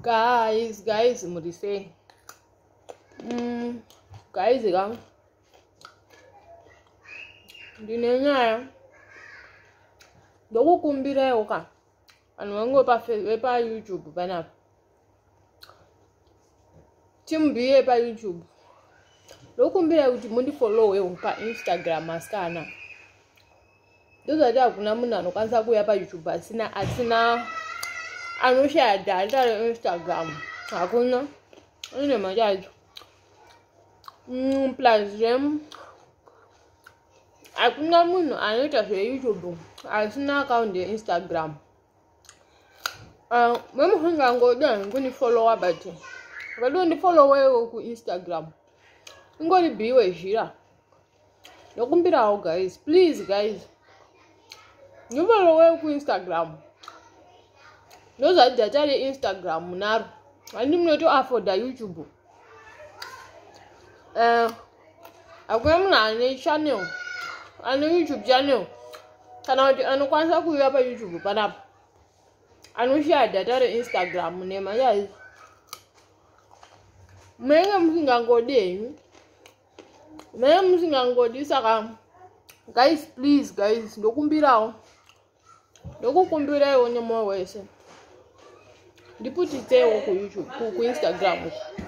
Guys, guys, muri sei? Guys ka, ndine nyaya. Ndokukumbiraiwo ka vanhu vangu vepaYouTube panapa, team B yepaYouTube, ndokumbirai kuti mundifollowewo paInstagram. Asikana, ndozvati hakuna munhu anokwanisa kuuya paYouTube asina anoshaya data reInstagram. Hakuna, ine machacho. Plus zve hakuna munhu anoita zveYouTube asina account yeInstagram. Memusingangoda kundifollowa, but vadondifollowewo kuInstagram, ingori bhiwe zhira. Ndokumbirawo guys, please guys, ndifollowewo kuInstagram. Ndozvati data reInstagram munaro, handi munotoafforda YouTube. Hakuna munhu ane channel, ane YouTube channel, kana kuti anokwanisa kuuya paYouTube panapa anoshaya data reInstagram. Nema guys, munenge musingangodi henyu, munenge musingangodi. Saka guys, please guys, ndokumbirawo, ndokukumbiraiwo nemwoyo wese, ndiputitsewo kuYouTube, kuInstagram uku.